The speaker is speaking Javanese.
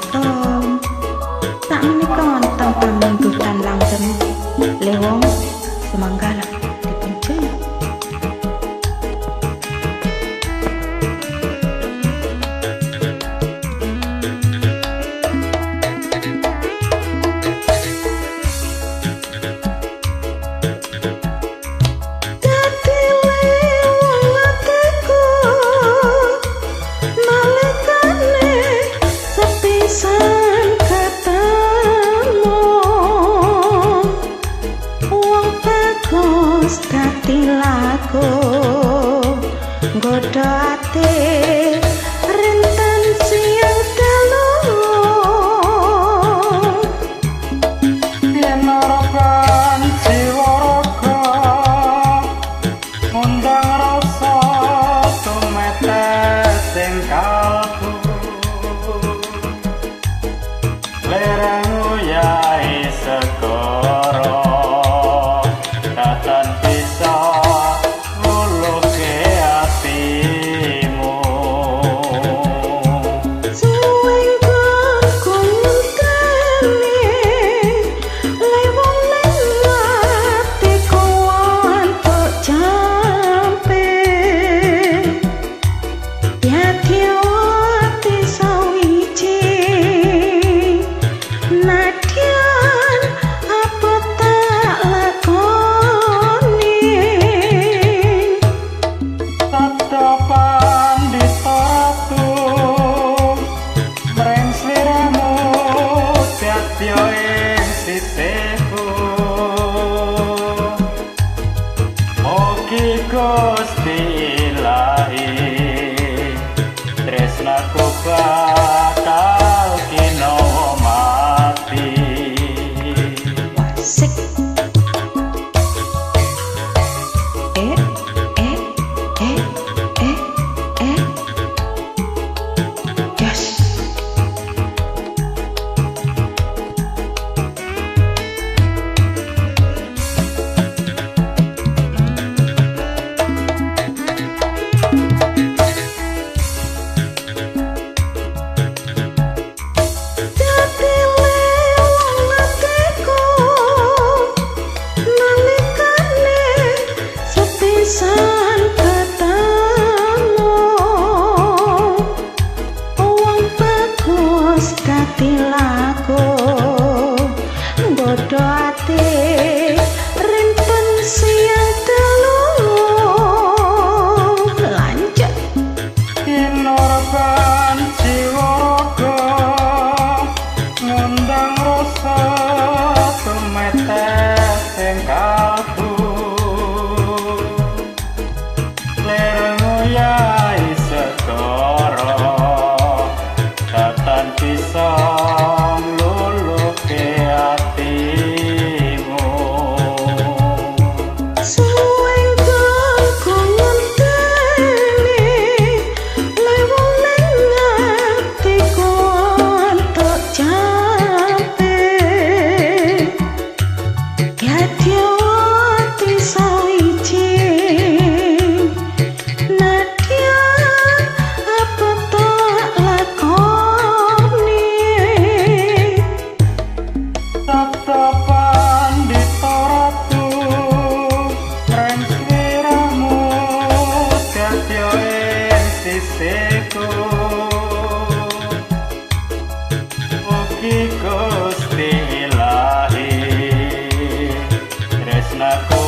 Assalamualaikum. Tak menika wonten pamundutan langgeng Lewong semanggala dipun jaya. Nggodha ati rentan siang dalu yen ora panci waraga ngundang rasa tumetes ing kalbu lereng uyahi segara datan bisa Gusti Ilahi tresnaku bakal kinawa mati. Wasik. E e e e e. Yes. Nggodha ati renten siang dalu lanjut kinorban jiwa raga ngundang rasa tumetes ing kalbu lereng uyahi segara datan bisa ngluluhke atimu. Suwengku ngenteni lewong nang atiku entuk jampe gadyo ati sawiji nadyan apa tak lakoni. Sabda Pandita Ratu reng sliramu dadya ing sisihku. Mugi Gusti Ilahi tresnaku.